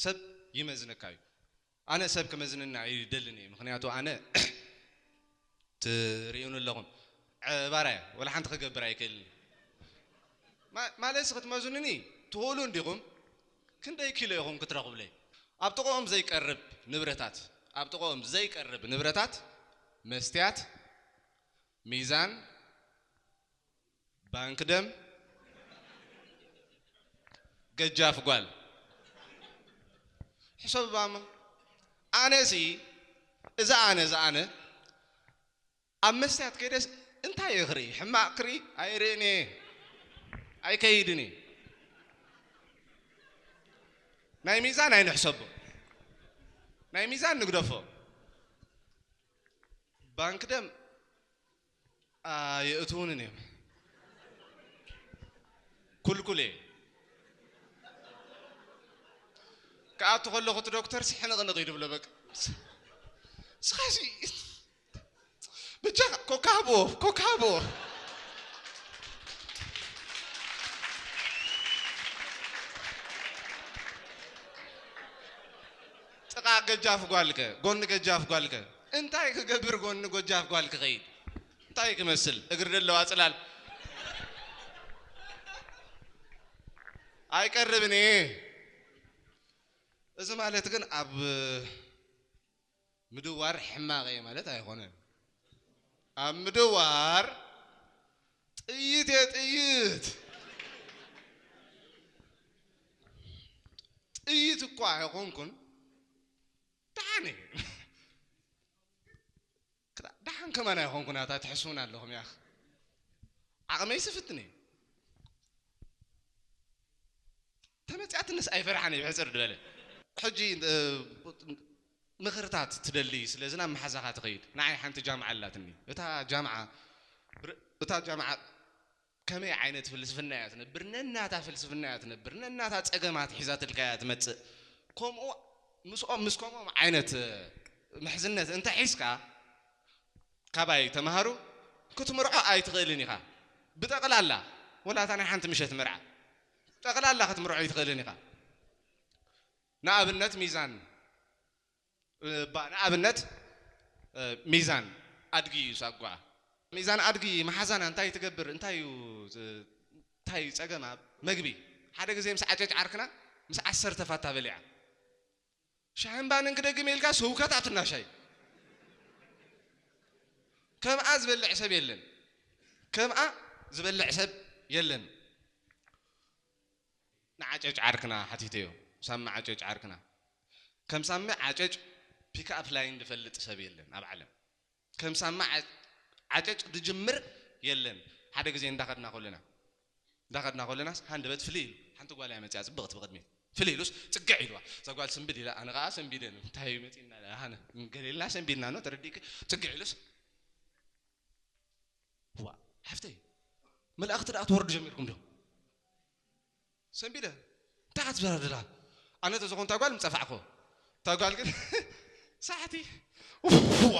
ሰብ ይመዝነካ እዩ። ኣነ ሰብ ክመዝነኒ ኣይደልን እየ። ምኽንያቱ ኣነ ትርእዩኒ ኣለኹም፣ ዕባራ እየ። ወላ ሓንቲ ክገብር ኣይክእልን። ማ-፣ ማለትሲ ክትመዝኑኒ ትኽእሉ እንዲኹም፣ ክንደይ ኪሎ ኢኹም ክትረኽቡለይ? ኣብ ጥቕኦም ዘይቀርብ ንብረታት፣ ኣብ ጥቕኦም ዘይቀርብ ንብረታት፣ መስትያት፣ ሚዛን፣ ባንክ ደም፣ ገጃፍ ጓል። ሕሰብባሞ። ኣነሲ፣ እዛ ኣነ፣ እዛ ኣነ፣ ኣብ መስትያት ከይደስ እንታይ እየ ክርኢ? ሕማቕ ክርኢ? ኣይርእን እየ። ኣይከይድን እየ። ናይ ሚዛን ኣይንሕሰቦ። ናይ ሚዛን ንግደፎ። ባንክ ደም ኣየእትዉንን እዮም። ኩልኩል እየ። ክኣቱ ከለኹ እቲ ዶክተር ሲ ሕንቕንቕ እዩ ድብሎ። በቃ፣ ስኻሲ፣ ብቻ ኮካቦ፣ ኮካቦ። ጥቓ ገጃፍ ጓልከ፣ ጎኒ ገጃፍ ጓልከ፣ እንታይ ክገብር ጎኒ ጎጃፍ ጓል ክኸይድ? እንታይ ክመስል? እግሪ ደለዋ ጽላል። ኣይቀርብን እየ። እዚ ማለት ግን ኣብ ምድዋር ሕማቕ እየ ማለት ኣይኾነን። ኣብ ምድዋር ጥይት እየ፣ ጥይት። ጥይት እኳ ኣይኾንኩን፣ ደሓን እየ። ክዳ-፣ ደሓን ከማን ኣይኾንኩን፣ ኣታ ትሕስዉን ኣለኹም ያኽ። ዓቕመይሲ ፍትን እየ። ተመጽያትንስ ኣይፈርሓን እየ፣ ብሕጽር ዝበለ። ሕጂ፣ እ፣ ምኽርታት ትደሊ፣ ስለዚ ናብ መሓዛኻ ትኸይድ። ንዓይ ሓንቲ ጃምዓ ኣላትኒ። እታ ጃምዓ፣ ብር-፣ እታ ጃምዓ ከመይ ዓይነት ፍልስፍና እያ ትነብር? ነናታ ፍልስፍና እያ ትነብር። ነናታ ጸገማት ሒዛትልካ እያ ትመጽእ። ከምኡ ምስኦም፣ ምስ ከምኦም ዓይነት ምሕዝነት እንተ ሒዝካ፣ ካባይ ተምሃሩ፣ ክትምርዖ ኣይትኽእልን ኢኻ። ብጠቕላላ፣ ወላ እታ ናይ ሓንቲ ምሸት መርዓ፣ ጠቕላላ ክትምርዖ ኣይትኽእልን ኢኻ። ንኣብነት ሚዛን፣ እ፣ ባ-፣ ንኣብነት፣ እ፣ ሚዛን ኣድጊ እዩ ሳጓ። ሚዛን ኣድጊ መሓዛና እንታይ ትገብር? እንታይ እዩ፣ እ፣ እንታይ እዩ ጸገማ? መግቢ። ሓደ ግዜ ምስ ዓጨጭ ዓርክና ምስ ዓሰርተ ፋታ በሊዓ። ሻሂን ባንን ክደግም ኢልካ ስብከት ኣብትና ሻሂ። ከምኣ ዝበልዕ ሰብ የለን። ከምኣ ዝበልዕ ሰብ የለን። ንዓጨጭ ዓርክና ሓቲተዮ። ሳሚ ዓጨጭ ዓርክና። ከም ሳሚ ዓጨጭ ፒክኣፕ ላይን ዝፈልጥ ሰብ የለን ኣብ ዓለም። ከም ሳሚ ዓ-፣ ዓጨጭ ዝጅምር የለን። ሓደ ግዜ እንዳኸድና ከለና፣ እንዳኸድና ከለናስ ሃንደበት ፍልይ ኢሉ፣ ሓንቲ ጓል እያ መጽያ ጽብቕቲ ብቕድሚት። ፍልይ ኢሉስ ጽግዕ ኢልዋ። እዛ ጓል ስንብድ ኢላ፣ ኣነ ኸኣ ሰንቢደ። እንታይ እዩ መጺእና? ሃነ፣ ገለ ኢልና ሰንቢድና ነው፣ ተረዲእኪ? ጽግዕ ኢሉስ፣ ዋ፣ ሓፍተይ፣ መላእኽቲ ደኣ ትወርዱ ጀሚርኩም ዶ? ሰንቢደ። እንታይ ክትዛረብ ደላ? ኣነ ተዝኾን እታ ጓል ምጸፋዕኮ። እታ ጓል ግን ሳሕቲ። ዋ።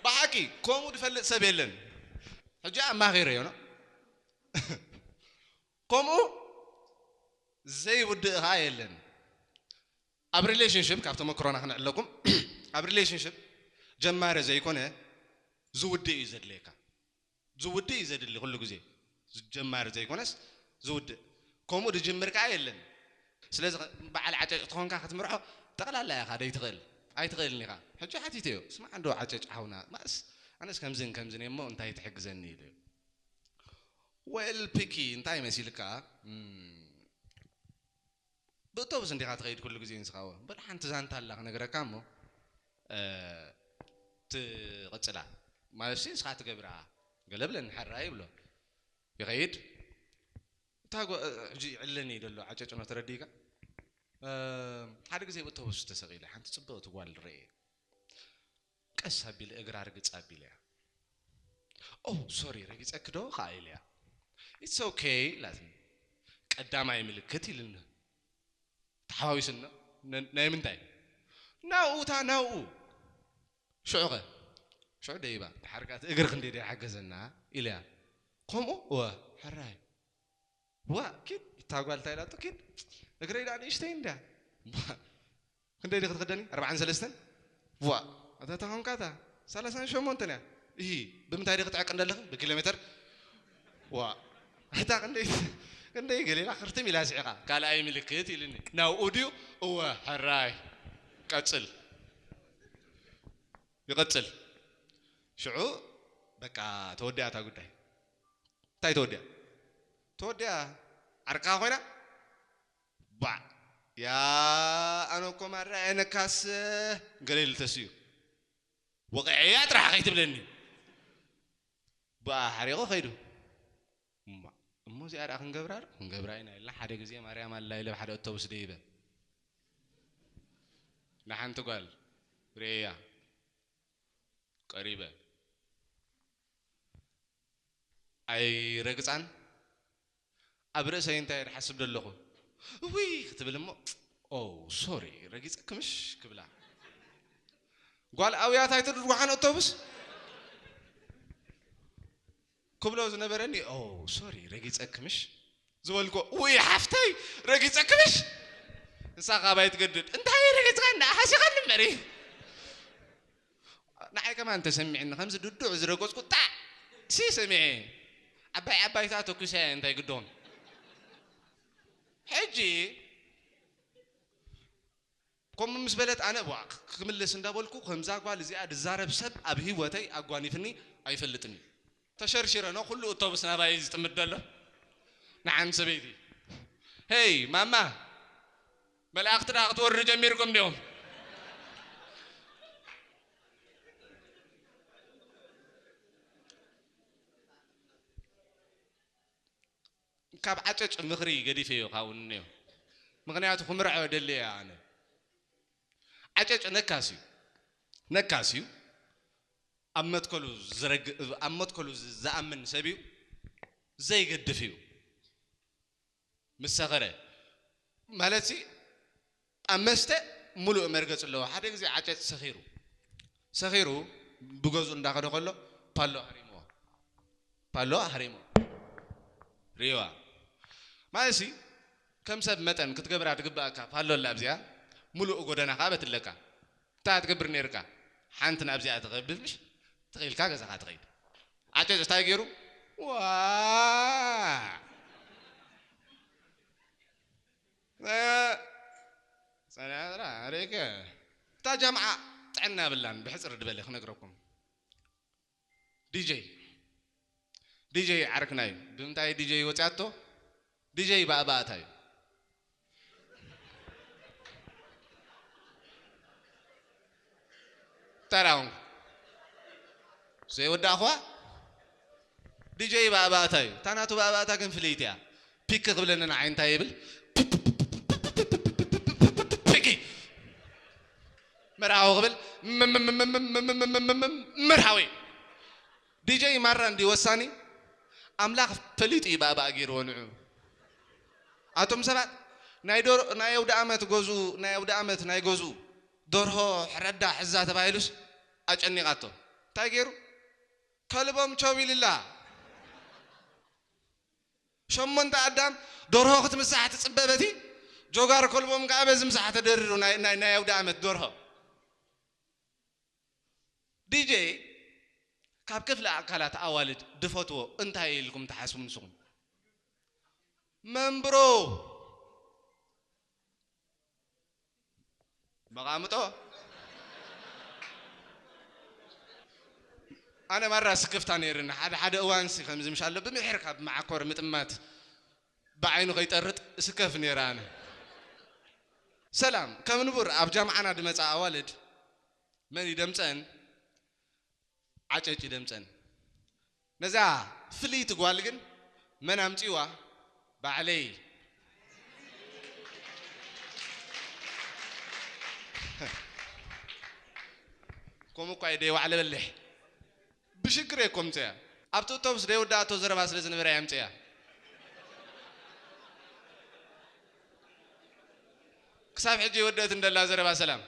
ብሓቂ ከምኡ ዝፈልጥ ሰብ የለን። ሕጂ ኣማኺረዮ ነው። ከምኡ ዘይውድእ ኸኣ የለን። ኣብ ሪሌሽንሽፕ፣ ካብ ተመክሮና ክነዕለኩም፣ ኣብ ሪሌሽንሽፕ ጀማሪ ዘይኮነ ዝውድእ እዩ ዘድልየካ። ዝውድእ እዩ ዘድሊ ኩሉ ግዜ። ጀማሪ ዘይኮነስ ዝውድእ። ከምኡ ዝጅምር ከኣ የለን። ስለዚ በዓል ዓጨጭ ተኾንካ ክትምርዖ ጠቕላላ ኢኻ ደይትኽእል። ኣይትኽእልን ኢኻ። ሕጂ ሓቲተዮ። ስማዕ እንዶ ዓጨጭ ሓውና፣ ማእስ ኣነስ ከምዝን ከምዝን እየ እሞ እንታይ ትሕግዘኒ ኢሉ እዩ። ዌል ፒኪ እንታይ መሲልካ? እም፣ ብእቶብስ እንዲኻ ትኸይድ ኩሉ ግዜ ንስኻ? እወ። በል ሓንቲ ዛንታ ኣላ ክነግረካ እሞ፣ እ፣ ትቕጽላ። ማለትሲ ንስኻ ትገብራ። ገለ ብለኒ፣ ሕራይ ይብሎ። ይኸይድ። እታ ጓ-፣ ሕጂ ይዕለኒ እዩ ዘሎ ዓጨጭኖ ተረዲእካ? እ፣ ሓደ ግዜ ብእቶብስ ተሰቒለ ሓንቲ ጽብቕቲ ጓል ርእየ። ቀስ ኣቢለ እግራ ርግጽ ኣቢለያ። "ኦ፣ ሶሪ፣ ረጊጸኪ ዶ?" ከኣ ኢለያ። "ኢትስ ኦኬ" ኢላትኒ። "ቀዳማይ ምልክት" ኢልኒ። ተሓዋዊስና። "ነ-፣ ናይ ምንታይ?" "ናብኡ፣ እታ ናብኡ።" "ሽዑ ኸ?" "ሽዑ ደይባ፣ ድሓር ከኣ እቲ እግሪ ክንደይ ደይ ሓገዘና?" ኢለያ። ከምኡ? እወ፣ ሕራይ። ዋ፣ ኪድ፣ እታ ጓል እንታይ ኢላቶ? ኪድ፣ እግረይ ደኣ ንእሽተይ እንድያ። ዋ፣ ክንደይ ዲኺ ትኽደኒ? ኣርባዓን ሰለስተን? ዋ፣ ኣታ ተኾንካ እታ ሰላሳን ሸሞንተን እያ። እሂ፣ ብምንታይ ዲኺ ትዕቅኒ ዘለኺ? ብኪሎ ሜትር? ዋ፣ እታ ክንደይ፣ ክንደይ ገሊላ ክርትም ኢላ ስዒቓ። ካልኣይ ምልክት ኢሉኒ። ናብኡ ድዩ? እወ፣ ሕራይ። ቀጽል። ይቐጽል። ሽዑ በቃ ተወዲኣ እታ ጉዳይ። እንታይ ተወዲኣ? ተወዲኣ ዓርካ ኮይና? ባዕ። ያ፣ ኣነ እኮ ማራ እየ ነካስ ገለ ኢሉ ተስኡ። ወቒዐያ ጥራሕ ከይትብለኒ። ብኣ ሓሪቑ ከይዱ። እማ፣ እሞ እዚኣ ደኣ ክንገብራ ዶ? ክንገብራ ኢና ኢልና ሓደ ግዜ ማርያም ኣላ ኢለ ብሓደ ኣውቶቡስ ደይበ። ንሓንቲ ጓል ርእየያ ቀሪበ። ኣይረግጻን። ኣብ ርእሰይ እንታይ ድሓስብ ደለኹ? እውይ ክትብል እሞ፣ ኦ፣ ሶሪ፣ ረጊጸክምሽ ክብላ። ጓል ኣውያት ኣይትድርጓሓን ኣውቶቡስ ክብሎ ዝነበረኒ፣ ኦ፣ ሶሪ፣ ረጊጸክምሽ ዝበልኩ፣ ውይ ሓፍተይ፣ ረጊጸክምሽ። ንሳ ካብ ኣይትገድድ፣ እንታይ ረጊጽካ እንዳ ሓሲኻኒ እምበሪ። ንዓይ ከማን ተሰሚዕኒ፣ ከምዚ ድዱዕ ዝረገጽኩ ጣዕ ሲ ሰሚዐ። ዓባይ ዓባይታ ተኩሰ እንታይ ግዶም። ሕጂ ከምኡ ምስ በለት ኣነ ቧ ክምልስ እንዳበልኩ ከምዛ ጓል እዚኣ ድዛረብ ሰብ ኣብ ህይወተይ ኣጓኒፍኒ ኣይፈልጥን እዩ። ተሸርሺረ ነው ኩሉ ኣውቶቡስ ናባይ ዝጥምት ደሎ። ንሓንቲ ሰበይቲ፣ ሄይ ማማ፣ መላእኽቲ ደኣ ክትወርዱ ጀሚርኩም ዲኹም? ካብ ዓጨጭ ምኽሪ ገዲፈዮ ካብኡ ንኔው። ምኽንያቱ ክምርዖ ደልየ ኣነ። ዓጨጭ ነካስ እዩ። ነካስ እዩ። ኣብ መትከሉ ዝረግ-፣ ኣብ መትከሉ ዝ-፣ ዝኣምን ሰብ እዩ። ዘይገድፍ እዩ። ምስ ሰኸረ ማለትሲ ኣብ መስተ ሙሉእ መርገጽ ኣለዎ። ሓደ ግዜ ዓጨጭ ሰኺሩ፣ ሰኺሩ ብገዝኡ እንዳኸደ ከሎ ፓሎ ኣህሪምዎ። ፓሎ ኣህሪምዎ። ሪዋ። ማለትሲ ከም ሰብ መጠን ክትገብራ ትግብኣካ ፓሎ ኣላ ኣብዚኣ፣ ሙሉእ ጎደና ከኣ በትለካ። እንታይ ትገብር ነይርካ? ሓንቲ ናብዚኣ ትኸብድ ምሽ? ትኽኢልካ ገዛኻ ትኸይድ። ዓጨጭ እንታይ ገይሩ? ዋ! እ፣ ጸናጽራ፣ ርኢከ? እታ ጃምዓ ጥዕና የብላን፣ ብሕጽር ድበለ ክነግረኩም። ዲጀይ፣ ዲጀይ ዓርክና እዩ። ብምንታይ ዲጀይ ወጺኣቶ? ዲጀይ ባእባእታ እዩ። እንታይ ደኣ ኾንኩ? ዘይወዳእኹዋ? ዲጀይ ባእባእታ እዩ። እታ ናቱ ባእባእታ ግን ፍልይቲ እያ። ፒክ ክብለኒ ንዓይ እንታይ ይብል? ፒኪ። መርሃዊ ክብል መርሃዊ። ዲጀይ ማራ እንዲ ወሳኒ ኣምላኽ ፈሊጡ እዩ ባእባእ ገይርዎ ንዑ። ኣቶም ሰባት ናይ ዶር-፣ ናይ ኣውደ ኣመት ገዝኡ፣ ናይ ኣውደ ኣመት ናይ ገዝኡ ደርሆ ሕረዳ ሕዛ ተባሂሉስ ኣጨኒቓቶ። እንታይ ገይሩ? ከልቦም ቸው ኢልላ። ሸሞንተ ኣዳም ደርሆ ክትምሳሕ ትጽበ በቲ ጆጋር ከልቦም ከኣ በዚ ምሳሕ ተደሪሩ ናይ፣ ናይ፣ ናይ ኣውደ ኣመት ደርሆ። ዲጄ ካብ ክፍሊ ኣካላት ኣዋልድ ድፈትዎ እንታይ ኢልኩም ትሓስቡ ንስኹም? መንብሮ መቓምጦ። ኣነ ማራ ስክፍታ ነይርኒ። ሓደ ሓደ እዋንሲ ከምዚ ምሽ ኣሎ ብምሕር ካብ መዓኮር ምጥማት ብዓይኑ ከይጠርጥ እስከፍ ነይረ ኣነ። ሰላም፣ ከም ንቡር ኣብ ጃምዓና ድመጻ ኣዋልድ መን ይደምጸን? ዓጨጭ ይደምጸን። ነዛ ፍልይቲ ጓል ግን መን ኣምጺዋ? ባዕለይ። ከምኡ እኳ እዩ ደይ ዋዕለ በልሕ። ብሽግር እየ እኮ ምጽያ። ኣብቲ ኣውቶቡስ ደይ ወዳእቶ ዘረባ ስለ ዝነበረ እያ ኣምጽያ። ክሳብ ሕጂ ይወደእት እንደላ ዘረባ ሰላም።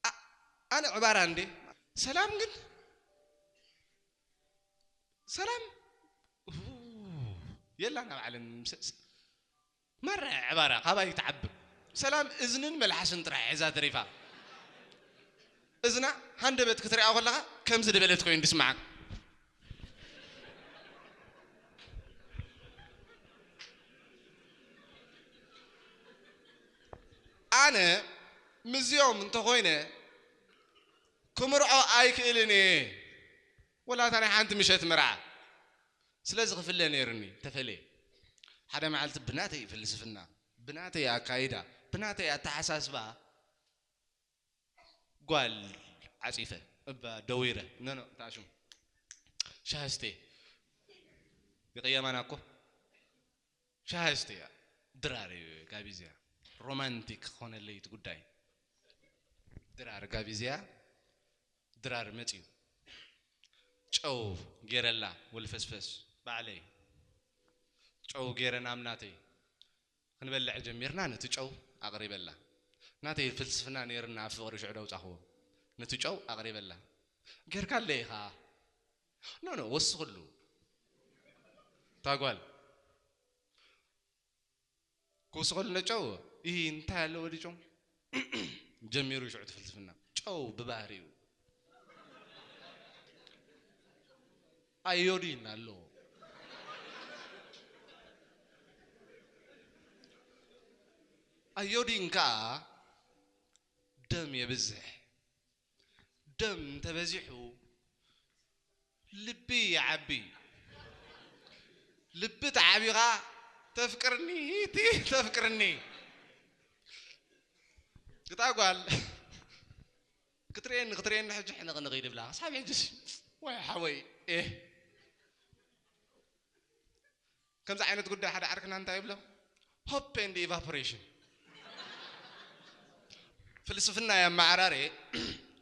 ኣ-፣ ኣነ ዕባራ እንዴ? ሰላም ግን ሰላም የላን ኣብ ዓለም። ማራ ዕባራ ካባይ ትዓብር። ሰላም እዝንን መልሓስን ጥራሕ ሒዛ ተሪፋ። እዝና ሃንደበት ክትሪኣ ከለኻ ከም ዝደበለት ኮይኑ ድስምዓካ። ኣነ ምስዚኦም እንተኾይነ ክምርዖ ኣይክእልን እየ። ወላ እታ ናይ ሓንቲ ምሸት መርዓ ስለዚ ክፍለ ነይርኒ ተፈልየ። ሓደ መዓልቲ ብናተይ ፍልስፍና፣ ብናተይ ኣካይዳ፣ ብናተይ ኣተሓሳስባ ጓል ዓፂፈ እባ ደዊረ። ኖኖ እታ ሽም ሻህስቴ ይቕየማና እኮ። ሻህስቴ እያ። ድራር እዩ ጋቢዝያ። ሮማንቲክ ክኾነለይ እቲ ጉዳይ። ድራር ጋቢዝያ። ድራር መፅዩ ጨው ገይረላ ወልፈስፈስ ባዕለይ ጨው ገይረ ናብ ናተይ ክንበልዕ ጀሚርና። ነቲ ጨው ኣቕሪበላ። ናተይ ፍልስፍና ነይርና ኣብ ፍቕሪ ሽዑ ደውፃኽዎ። ነቲ ጨው ኣቕሪበላ። ጌርካለይ ኢኻ። ኖ ኖ ወስኽሉ ታጓል ክውስኸሉ ነጨው። ይህ እንታይ ኣለዎ ድጨው ጀሚሩ ሽዑ ትፍልስፍና። ጨው ብባህሪኡ ኣዮዲን ኣለዎ። ኣዮዲን ከዓ ደም የብዝሕ። ደም እንተበዚሑ ልቢ ይዓቢ። ልቢ ተዓቢኻ ተፍቅርኒ ሂቲ ተፍቅርኒ። ግጣ ጓል ክትርእየኒ ክትርእየኒ ሕጂ ሕንቕ ንኽይድ ብላ ክሳብ ሕጅስ ወይ ሓወይ ኤህ ከምዚ ዓይነት ጉዳይ ሓደ ዓርክና እንታይ ይብሎ? Hope and evaporation። ፍልስፍና የመዓራርየ።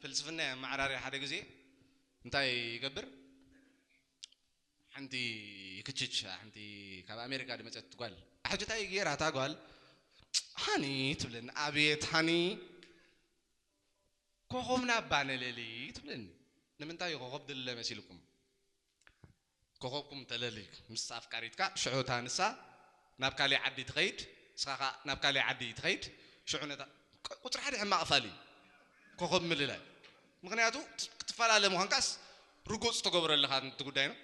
ፍልስፍና የመዓራርየ ሓደ ግዜ እንታይ ይገብር? ሓንቲ ክችች ሓንቲ ካብ ኣሜሪካ ዝመፀት ጓል ሕጂ እንታይ ገይራ እታ ጓል? ሃኒ ትብለኒ። ኣቤት ሃኒ ኮኾብና እባ ንለሊ ትብለኒ። ንምንታይ ኮኾብ ድለ መሲልኩም? ኮኾብኩም ተለሊ ምስ ኣፍቃሪትካ ሽዑ እታ ንሳ ናብ ካሊእ ዓዲ ትኸይድ፣ ንስኻ ኸዓ ናብ ካሊእ ዓዲ ትኸይድ። ሽዑ ነታ ቁፅሪ ሓደ ሕማቕ ፋል እዩ ኮኾብ ምልላይ። ምኽንያቱ ክትፈላለ ምዃንካስ ርጉፅ ትገብሮ ኣለኻ እቲ ጉዳይ ነው።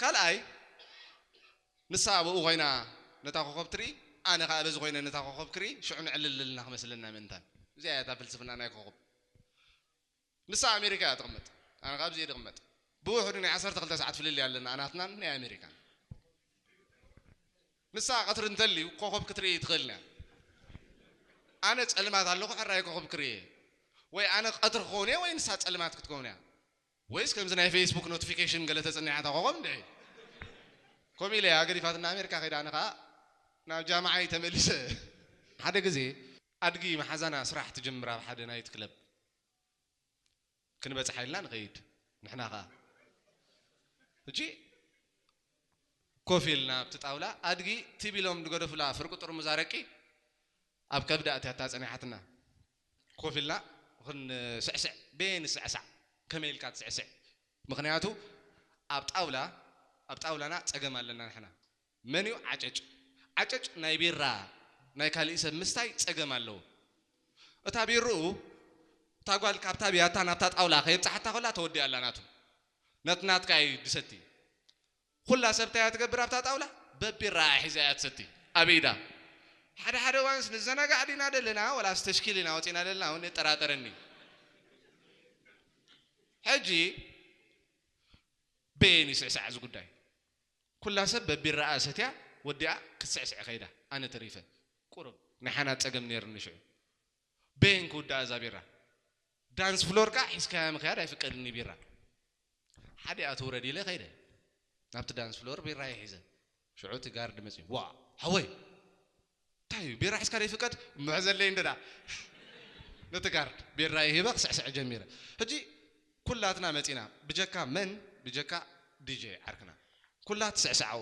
ካልኣይ ንሳ ኣብኡ ኮይና ነታ ኮኾብ ትርኢ፣ ኣነ ከዓ በዚ ኮይነ ነታ ኮኾብ ክርኢ፣ ሽዑ ንዕልል ኢልና ክመስለና ምእንታን። እዚኣ እያ እታ ፍልስፍና ናይ ኮኾብ። ንሳ ኣሜሪካ እያ ትቕመጥ፣ ኣነ ካብ እዚኣ ድቕመጥ። ብውሕዱ ናይ ዓሰርተ ክልተ ሰዓት ፍልልይ ኣለና ኣናትናን ናይ ኣሜሪካን። ንሳ ቀትሪ እንተልዩ ኮኾብ ክትርኢ ትኽእል እያ። ኣነ ጸልማት ኣለኹ ሕራይ ኮኾብ ክርኢ እየ። ወይ ኣነ ቀትሪ ክኸውን እየ ወይ ንሳ ጸልማት ክትከውን እያ። ወይስ ከምዚ ናይ ፌስቡክ ኖቲፊኬሽን ገለ ተጽኒሓታ ኮኾብ እንድዒ። ከምኡ ኢለ እያ ገዲፋትና ኣሜሪካ ከይዳ ኣነ ኸኣ ናብ ጃምዓይ ተመሊሰ። ሓደ ግዜ ኣድጊ መሓዛና ስራሕ ትጅምር ኣብ ሓደ ናይት ክለብ። ክንበጽሓ ኢልና ንኸይድ ንሕና ኸኣ ሕጂ ኮፍ ኢልና ኣብቲ ጣውላ ኣድጊ ቲብ ኢሎም ዝገደፉላ ፍርቂ ጥርሙዝ ኣረቂ ኣብ ከብዳ ኣትያታ ጸኒሓትና። ኮፍ ኢልና ክንስዕስዕ በየን ንስዕሳዕ ከመይ ኢልካ ትስዕስዕ? ምኽንያቱ ኣብ ጣውላ ኣብ ጣውላና ጸገም ኣለና ንሕና። መን እዩ ዓጨጭ? ዓጨጭ ናይ ቢራ ናይ ካሊእ ሰብ ምስታይ ጸገም ኣለዎ። እታ ቢርኡ እታ ጓል ካብታ ብያታ ናብታ ጣውላ ከየብጽሓታ ከላ ተወዲኣ ኣላ ናቱ። ነቲ ናትካ እዩ ድሰቲ። ኩላ ሰብ እንታይ እያ ትገብር ኣብታ ጣውላ? በቢራ ሒዛ እያ ትሰቲ ኣብ ኢዳ። ሓደ ሓደ እዋንስ ንዘናጋዕ ዲና ደለና ወላስ ተሽኪል ኢና ወጺና ደለና እውን የጠራጠረኒ። ሕጂ በየን ይስዕሳዕ እዚ ጉዳይ? ኩላ ሰብ በቢራኣ ሰትያ ወዲኣ ክትስዕስዕ ከይዳ ኣነ ተሪፈ። ቁሩብ ናይ ሓናት ጸገም ነይርኒ ሽዑ። በየን ክውዳኣ እዛ ቢራ? ዳንስ ፍሎር ከኣ ሒዝካያ ምኽያድ ኣይፍቀድኒ ቢራ። ሓዲኣ ትውረድ ኢለ ከይደ ናብቲ ዳንስ ፍሎር ቢራ ይሒዘ። ሽዑ እቲ ጋርድ መጺኡ ዋ ሓወይ እንታይ እዩ ቢራ ሒዝካ ዘይፍቀድ ምሕዘለይ እንደዳ ነቲ ጋርድ ቢራ ይሂበ ክስዕስዕ ጀሚረ። ሕጂ ኩላትና መጺና ብጀካ መን ብጀካ ዲጄ ዓርክና ኩላ ትስዕስዓው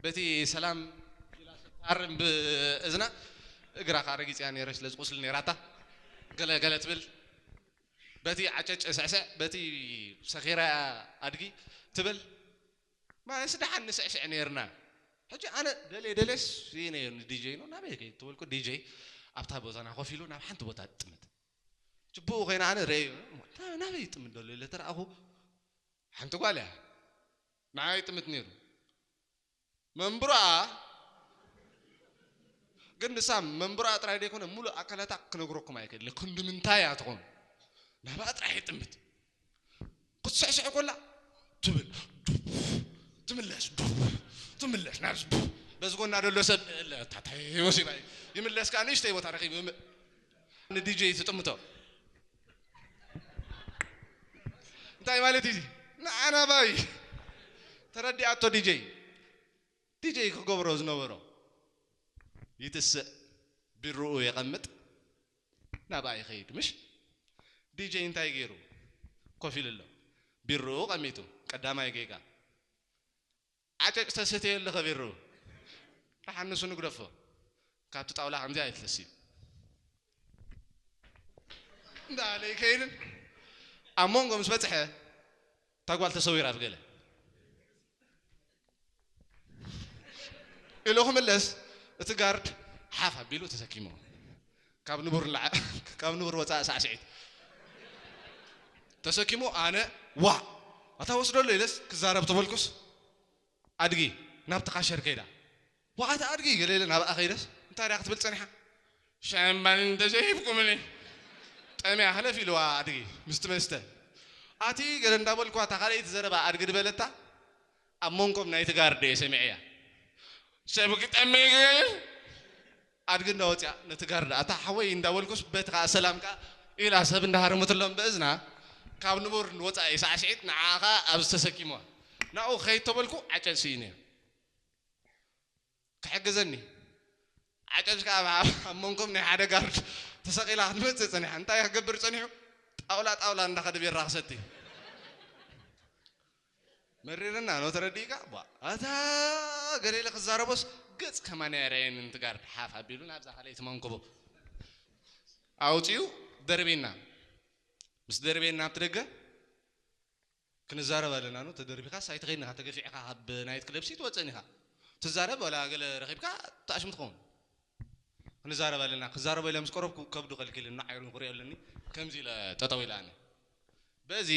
በቲ ሰላም ኢላ ስትሃርም ብእዝና እግራ ከዓ ረጊፅያ ነይረ ስለዚ ቁስሊ ነይራታ ገለ ገለ ትብል በቲ ዓጨጭ ስዕስዕ በቲ ሰኺራ ኣድጊ ትብል ማለት ደሓን ንስዕስዕ ነርና። ሕጂ ኣነ ደልየ ደልየስ ይነ ነይሩ ዲጀይ ነው ናበይ ከይድ ተበልኩ ዲጀይ ኣብታ ቦታና ኮፍ ኢሉ ናብ ሓንቲ ቦታ ጥምት ችቡኡ ኮይነ ኣነ ረእዩ ናበይ ይጥምት ደሎ ኢለ ተረኣኹ። ሓንቲ ጓል እያ ንዓይ ይጥምት ነይሩ። መንብሮኣ ግን ንሳ መንብሮኣ ጥራይ ዘይኮነ ሙሉእ ኣካላታ ክነግረኩም ኣይክእል ክንዲ ምንታይ እያ ትኾን ናብኣ ጥራይ ይጥምት ክትስዕስዕ ኮላ ትብል ዱብ ትምለስ ዱብ ትምለስ ናብዚ ዱብ በዚ ጎና ደሎ ሰብ እለ ታታይ ወሲባ እዩ ይምለስ ከዓ ንእሽተይ ቦታ ረኺቡ እም- ንዲጄ ትጥምቶ እንታይ ማለት እዩ ንዓና ባይ ተረዲኣቶ ዲጄ ዲጄ ክገብሮ ዝነበሮ ይትስእ ቢርኡ የቐምጥ ናብኣ ይኸይድ ምሽ ዲጄ እንታይ ገይሩ ኮፍ ኢሉ ኣሎ ቢርኡ ቀሚጡ ቀዳማይ ጌጋ ዓጨጭ ተሰተየ ኣለኸ ቢርኡ ተሓንሱ ንግደፎ ካብቲ ጣውላ ከምዚ ኣይትለሲ እንዳለ ይከይድን ኣብ መንጎ ምስ በፅሐ እታ ጓል ተሰዊራ ኣብ ገለ ኢሉ ክምለስ እቲ ጋርድ ሓፍ ኣቢሉ ተሰኪሞ ካብ ንቡር ንላዓ ካብ ንቡር ወፃእ ሳዕስዒት ተሰኪሞ ኣነ ዋ ኣታ ወስደሎ ኢለስ ክዛረብ ተበልኩስ ኣድጊ ናብቲ ካሸር ከይዳ ዋኣታ ኣድጊ ገለ ኢለ ናብኣ ከይደስ እንታይ ዳ ክትብል ፀኒሓ ሸምባል እንተዘይሂብኩምኒ ጠምያ ሕለፍ ኢልዋ ኣድጊ ምስቲ መስተ ኣቲ ገለ እንዳበልኳ እታ ካልኣይቲ ዘረባ ኣድጊ ድበለታ ኣብ መንጎም ናይቲ ጋርድ እየ ሰሚዐያ ሰብ ክጠሚ ይግበል ኣድጊ እንዳወፅያ ነቲ ጋርድ ኣታ ሓወይ እንዳበልኩስ በቲ ከዓ ሰላም ከዓ ኢላ ሰብ እንዳሃረመትሎም በእዝና ካብ ንቡር ወፃኢ ሳዕስዒት ንዓኻ ኣብዚ ተሰኪምዋ ናብኡ ከይድ ተበልኩ ዓጨጭ ስኢነ ክሕግዘኒ ዓጨጭ ከዓ ኣብ መንጎም ናይ ሓደ ጋርድ ተሰቒላ ክትመፅእ ፀኒሓ እንታይ ክገብር ፀኒሑ ጣውላ ጣውላ እንዳኸደ ቢራ ክሰቲ መሪርና ነው ተረዲእካ ቧ ኣታ ገለ ኢለ ክዛረቦስ ገፅ ከማን ኣይረአየንን እቲ ጋርድ ሓፍ ኣቢሉ ናብዛ ካልኣይቲ መንኩቡ ኣውፂኡ ደርቤና ምስ ደርቤና ኣብቲ ደገ ክንዛረብ ኣለና ነው ተደርቢኻስ ኣይትኸይድን ኢኻ ተገፊዕካ ካብ ናይት ክለብ ሲ ትወፅእን ኢኻ ትዛረብ ወላ ገለ ረኺብካ ተኣሽም ትኸውን ክንዛረብ ኣለና ክዛረቦ ኢለ ምስ ቀረብኩ ከብዱ ከልኪልኒ ዓይሩን ክሪኦ ኣለኒ ከምዚ ኢለ ጠጠው ኢለ ኣነ በዚ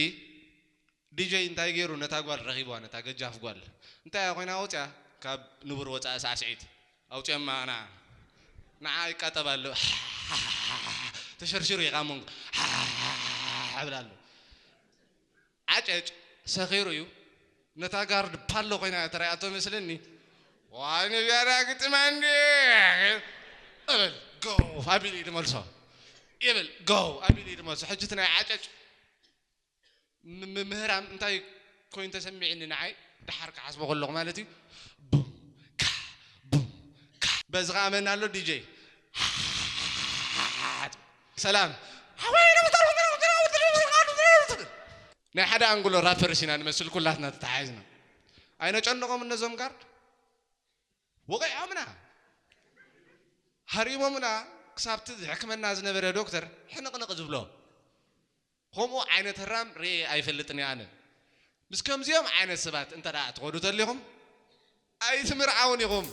ዲጀይ እንታይ ገይሩ ነታ ጓል ረኺብዋ ነታ ገጃፍ ጓል እንታይ እያ ኮይና ወፅያ ካብ ንቡር ወፃኢ ሳዕስዒት ኣውፅኦማ ና ንዓ ይቃጠብ ኣሎ ተሸርሽሩ እዩ ካብ መንጎ እብል ኣሎ ዓጨጭ ሰኺሩ እዩ ነታ ጋርድ ፓሎ ኮይና ተራእያቶ መስለኒ ዋይ ንጋራ ግጥማ እንዲ እብል ጎው ኣቢሉ እዩ ድመልሶ ይብል ጎው ኣቢሉ እዩ ድመልሶ ሕጂ እቲ ናይ ዓጨጭ ም- ም- ምህራም እንታይ ኮይኑ ተሰሚዕኒ ንዓይ ደሓር ክሓስቦ ከለኹ ማለት እዩ ቡም ካ ቡም ካ በዚ ከዓ መን ኣሎ ዲጄ ሰላም ናይ ሓደ ኣንግሎ ራፐርስ ኢና ንመስል ኩላትና ተተሓሒዝና ኣይነጨንቖም እነዞም ጋርድ ወቒዖምና ሃሪሞምና ክሳብቲ ዝሕክመና ዝነበረ ዶክተር ሕንቕንቕ ዝብሎ ከምኡ ዓይነት ህራም ርኤ ኣይፈልጥን እየ ኣነ ምስ ከምዚኦም ዓይነት ሰባት እንተ ደኣ ትኸዱ ተሊኹም ኣይትምርዓውን ኢኹም